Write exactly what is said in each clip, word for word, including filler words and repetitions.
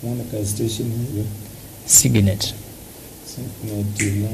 Mwana ka station hiyo. Signet. Signet ila.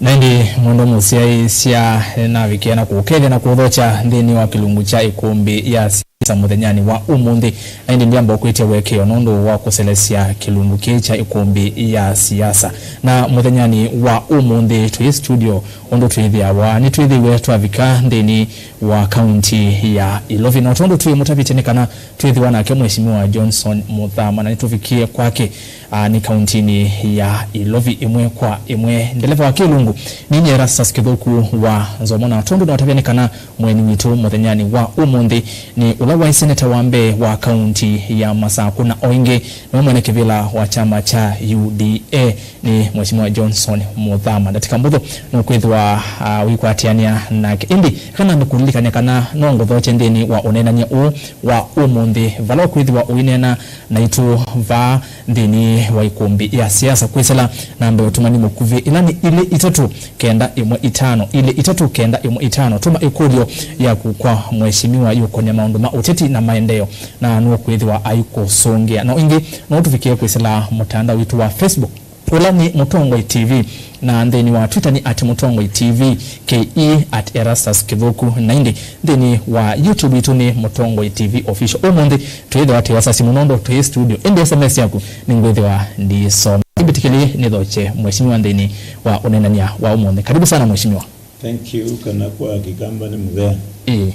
Na ĩndĩ mwendwa mũsyaĩĩsya, nĩnavikĩa na kũũkethya na kũũthokya nthĩnĩ wa kĩlungu kya ĩkũmbĩ ya siasa mũthenyanĩ wa ũmũnthĩ. Na ĩndĩ ndyamba ũkwĩtya ũekeo nũndũ wa kũselesya kĩlungu kĩĩ kya ĩkũmbĩ ya siasa. Na mũthenyanĩ wa ũmũnthĩ twĩ studio, ũndũ twĩthĩawa nĩtwĩthĩiwe twavika nthĩnĩ wa kaunti ya Ilovi. Na o tondũ twĩmũtavĩtye nĩ kana twĩthĩwa nake Mheshimiwa Johnson Muthama, na nĩtũvikie kwake, a, nĩ kauntinĩ ya Ilovi ĩmwe kwa ĩmwe. Ndeleva wa kĩlungu nĩ nyie Erastus Kĩthũku wa Nzomo, na tondũ nĩwatavya nĩ kana mũeni witũ mũthenyanĩ wa ũmũnthĩ nĩ ũla waĩ seneta wa mbee wa kaunti ya Masakũ, na o ĩngĩ nĩwe mwene kĩvĩla wa kyama kya U D A, nĩ Mheshimiwa Johnson Muthama. Ndatĩka mbũthũ nũkwĩthĩwa, ah, ũikwatĩanĩa nake. Ĩndĩ kana nĩkũlilikane kana no ngũthokye nthĩnĩ wa ũneenany'a ũũ wa ũmũnthĩ, vala ũkwĩthĩwa ũineena naitũ vaa nthĩnĩ wa ĩkũmbĩ ya siasa kwĩsĩla namba ya ũtũmani mũkuvĩ, ĩla nĩ ilĩ itatũ kenda ĩmwe itano, ilĩ itatũ kenda ĩmwe itano. Tũma ĩkũlyo yaku kwa Mheshimiwa yũkonya maũndũ ma ũteti na maendeeo, na nũkwĩthĩwa aikũsũngĩa. No ĩngĩ, no tũvikĩe kwĩsĩla mũtandao witũ wa Facebook, ũla nĩ Mũtongoi T V, na nthĩnĩ wa Twitter nĩ at Mũtongoi T V, K E at Erastus Kĩthũku, na ĩndĩ nthĩnĩ wa YouTube witũ nĩ Mũtongoi T V Official. Ũmũnthĩ twĩthĩwa twĩ asasi mũno nũndũ twĩ studio, ĩndĩ S M S yaku nĩngwĩthĩwa ndiisoma. Mbĩtĩkĩlĩe nĩthokye Mheshimiwa nthĩnĩ wa ũneenany'a wa ũmũnthĩ. Karibu sana Mheshimiwa. Thank you, kana kwa Kĩkamba nĩ mũthea. Ĩĩ. Eh,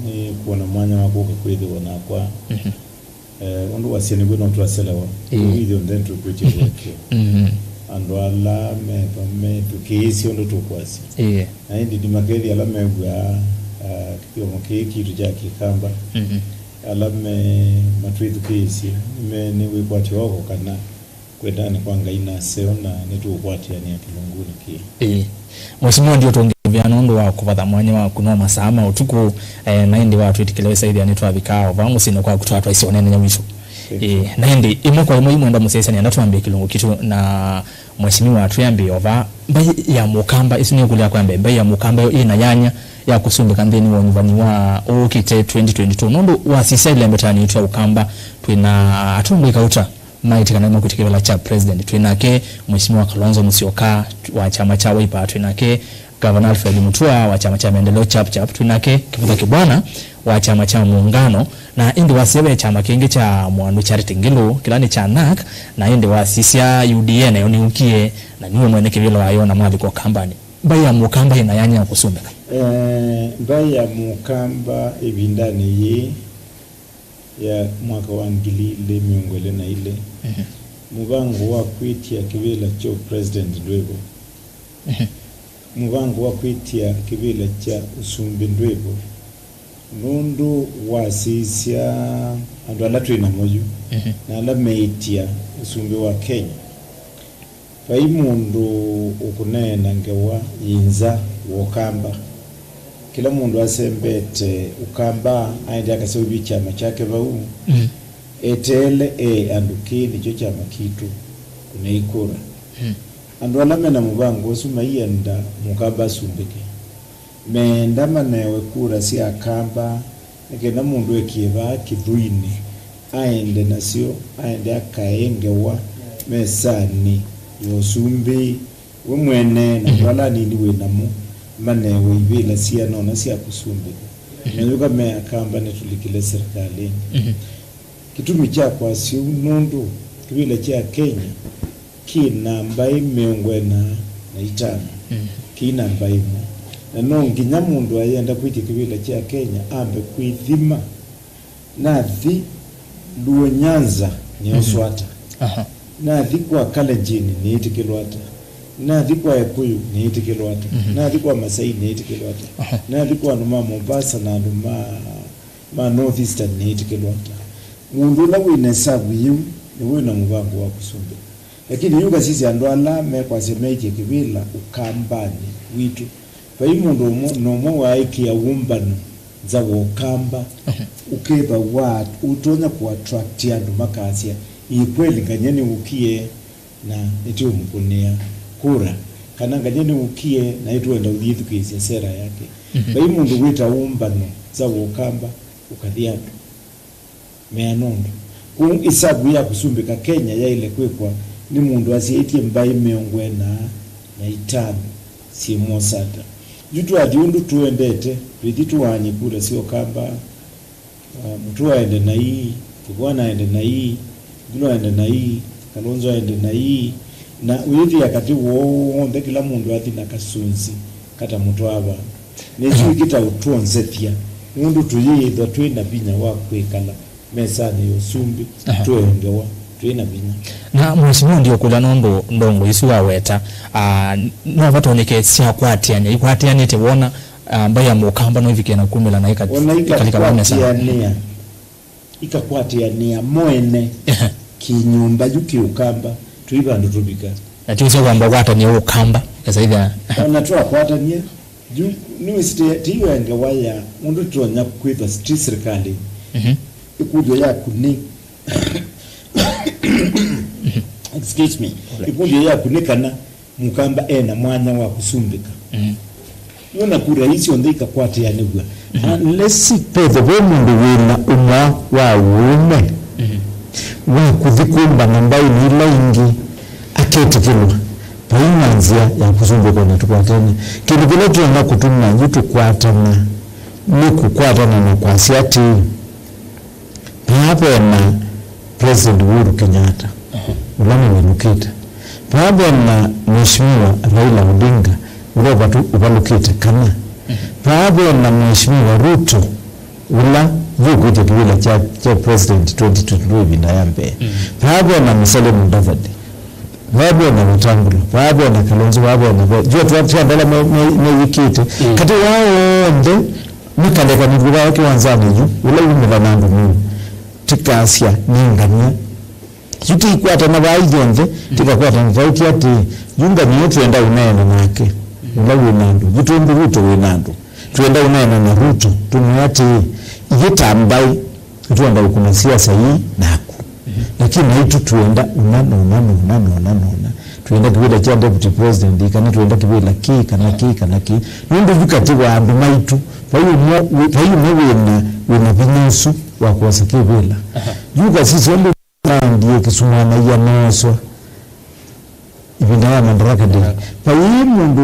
nĩ kuona mwanya wa kũka kwĩthĩwa nakwa. Mhm. Eh, ũndũ wasya nĩw'o no twaselewa. Ĩĩ. Ithyĩ onthe nĩtũkwĩtya ũekeo. Mhm. Andũ ala methwa methukĩĩsye ũndũ tũkwasya. Ĩĩ. Na ĩndĩ nĩmakethĩa ala mew'aa, ah, kĩthyomo kĩĩ kitũ kya Kĩkamba. Mhm. Ala me matwĩthukĩĩsye, nĩme nĩ wĩkwatyo woko kana kwendani kwa Ngai na aseo, na nĩtũũkwatĩanĩa kĩlungunĩ kĩĩ. Ĩĩ. Mheshimiwa, ndio tũngĩvea nũndũ wa kũvatha mwanya waku no masaa ma ũtukũ, eh, na ĩndĩ watwĩtĩkĩlya wĩsaĩthya nĩtwavikaa o vaa mũsyĩnĩ kwaku twatwaisye ũneenany'a witũ. Thank you. Ĩĩ, na ĩndĩ ĩmwe kwa ĩmwe imwenda mũsyaĩĩsya nĩenda twambĩe kĩlungu kitũ na Mheshimiwa twĩambĩe o vaa. Mbaĩ ya Mũkamba, ĩsu nĩ ĩkũlyo yakwa ya mbee, mbaĩ ya Mũkamba yo ĩna yanya ya kũsumbĩka nthĩnĩ wa ũnyuvani wa ũũkĩte twenty twenty-two? Nũndũ wasisya ĩlembetanĩ yitũ ya Ũkamba, twĩna atongoi kauta maĩtĩkana makwĩtya kĩvĩla kya president. Twĩ nake Mheshimiwa Kalonzo Musyoka wa kyama kya Wiper, twĩ nake Governor Alfred Mutua wa kyama kya Maendeleo Chap Chap, twĩ nake Kĩvutha Kĩbwana wa kyama kya Muungano, na ĩndĩ wasisya ve kyama kĩngĩ kya Mwandu Charity Ngilu, kĩla nĩ kya NARC, na ĩndĩ wasisya U D A nayo nĩyũkie, na nĩwe mwene kĩvĩla wayo na maliko kambani. Mbaĩ ya Mũkamba ĩna yanya ya kũsumbĩka. Eh, mbaĩ ya Mũkamba ĩvindanĩ yĩĩ ya mwaka wa ngili ilĩ mĩongo ĩlĩ na ilĩ, mhm, mũvango wa kwĩtya kĩvĩla kya president ndwĩvo. Mhm. Mũvango wa kwĩtya kĩvĩla kya ũsumbĩ ndwĩvo, nũndũ wasisya andũ ala twĩ namo yu, mhm, na ala meĩtya ũsumbĩ wa Kenya. Vai mũndũ ũkũneena ngewa yĩ nza wa Ũkamba. Kĩla mũndũ asembete Ũkamba aende akaseũvye kyama kyake vau, mm, eteele e andũ kĩĩ nĩkyo kyama kitũ, kũnei kũra. Mm. Andũ ala mena mũvango ũsu maienda Mũkamba asumbĩke. Meenda manewe kura sya Akamba, nĩ kenda mũndũ ekie vaa kĩthũinĩ, aende nasyo, aende akae ngewa mesanĩ ya ũsumbĩ, we mwene na, mhm, andũ ala anini wĩ namo, manewe ivĩla siana ũna sya kũsumbĩka. Mhm. Mayũka me Akamba nĩtũlikile serikalĩnĩ. Mhm. Kĩtumi kya kwasya ũu nũndũ kĩvĩla kya Kenya kĩ na mbaĩ mĩongo ĩna na itano, mm, kĩ na mbaĩ ĩmwe. Na no nginya mũndũ ayenda kwĩtya kĩvĩla kya Kenya ambe kwĩthima, nathi Luo Nyanza nĩoswa ata? Mhm. Aha. Nathi kwa Kalenjin nĩĩtĩkĩlwa ata? Nathi kwa Ekũyũ nĩĩtĩkĩlwa ata? Mhm. Nathi kwa Masai nĩĩtĩkĩlwa ata? Aha. Nathi kwa andũ ma Mombasa na andũ ma, ma North Eastern nĩĩtĩkĩlwa ata? Mũndũ ũla wĩ na ĩsavu yĩu nĩwe wĩ na mũvango wa kũsumbĩka. Lakini yu ngasisya andũ ala mekwasya meĩtye kĩvĩla Ũkambanĩ witũ. Vai mũndũ ũmwe na ũmwe waaĩkĩa wũmbano nza wa Ũkamba, mhm, ũkethwa wa ũtonya kũattract andũ makasya, "Ĩ kweli Ngany'a nĩwũkie na nĩtũũmũkũnĩa kura," kana, "Ngany'a nĩwũkie na nĩtũenda ũthi ĩthukĩĩsya sera yake." Mhm. Vai mũndũ wĩta wũmbano nza wa Ũkamba, ũkathi andũ. Mea nũndũ. Kwoou ĩsavu ya kũsumbĩka Kenya yaĩle kwĩkwa nĩ mũndũ asyaĩtye mbaĩ mĩongo ĩna na itano syĩ Mosata. Yu twathi ũndũ tũendete, twĩthi tũaany'e kura sya Ũkamba, ah, Mũtua aende na ii, Kĩvwana aende na ii, Ngilo aende na ii, Kalonzo aende na ii, na ũyĩthĩa katĩ woo w'onthe kĩla mũndũ athi na kasũnzi kata mũtwaa vandũ. Nĩsyo ĩkĩta ũtwonzethya, nũndũ tũyĩĩthwa twĩ na vinya wa kwĩkala mesanĩ ya ũsumbĩ, Aha. Twĩ ngewa, twĩ na vinya. Na Mheshimiwa, ndiũkũlya nũndũ ndongo isu waweta, ah, no vatonyeke syakwatĩanĩa, ikwatĩanĩte wona, ah, mbaĩ ya Mũkamba no ĩvike na kumĩla na ĩka-, Ona ĩkalika vau mesanĩ. Ikakwatĩanĩa, ikakwatĩanĩa mo ene kĩnyũmba yu kĩ Ũkamba, twĩ vandũ tũvika. Na ti ũseo kwamba kwatania Ũkamba, esa itha. Ona twakwatania, yu nĩwĩsĩ ti, ti yo ngewa ya mũndũ tũtonya kwĩthwa ti sirikali. Mhm. Ĩkũlyo yaku nĩ, excuse me, ĩkũlyo yaku nĩ kana Mũkamba e na mwanya wa kũsumbĩka. Mhm. Wona kura ii syonthe ikakwatĩanĩw'a. Mhm. Unless pethe ve mũndũ wĩ na ũmwa wa ũũme, mhm, wa kũthi kũmbana mbaĩnĩ ila ingĩ, aketĩkĩlwa, vai na nzĩa ya kũsumbĩka na tũkwatene. Kĩndũ kĩla kĩenda kũtuma yu tũkwatana nĩ kũkwatana na kwasya atĩĩ, vaa ve na President Uhuru Kenyatta, mhm, ũla nĩwĩlũkĩte. Vaa ve na Mheshimiwa Raila Odinga, ũla ũvatu-, ũvalũkĩte kana. Mhm. Vaa ve na Mheshimiwa Ruto, ũla yũkwĩtya kĩvĩla kya, kya president twenty twenty-two ĩvinda ya mbee. Mm. Vaa ve na Musalia Mudavadi. Vaa ve na Wetangula. Vaa ve na Kalonzo. Vaa ve na ve-, jua twa-, twa ndala me-, me-, meyĩkĩte. Mm. Katĩ wao onthe, nĩkalekanĩthw'e vaa kĩwanzanĩ yu, ũla wumĩla na andũ nũũ. Tikasya nĩ ngamia. Yu tĩikwatana vaa ithyonthe, tĩkakwatana vau kĩ atĩĩ, yu ngamia ũyũ twenda ũneena nake, ũla wĩ na andũ. Yu tũndũ Ruto wĩ na andũ. Twenda ũneena na Ruto, tũmwĩa atĩĩ, ithyĩ ta mbaĩ, nĩtwenda ũkũna siasa ii naku. Mhm. Lakini naitũ twenda ũna, na ũna, na ũna, na ũna, na ũna. Twenda kĩvĩla kya deputy president, kana twenda kĩvĩla kĩĩ, kana kĩĩ, kana kĩĩ. Nũndũ yu katĩ wa andũ maitũ, vai ũmwe wĩ, vai ũmwe wĩna, wĩna vinya ũsu wa kwosa kĩvĩla. Aha. Yu kasisya ũndũ nandie kĩsumanaia nooswa. Ĩvinda ya Madaraka Day. Aha. Vai mũndũ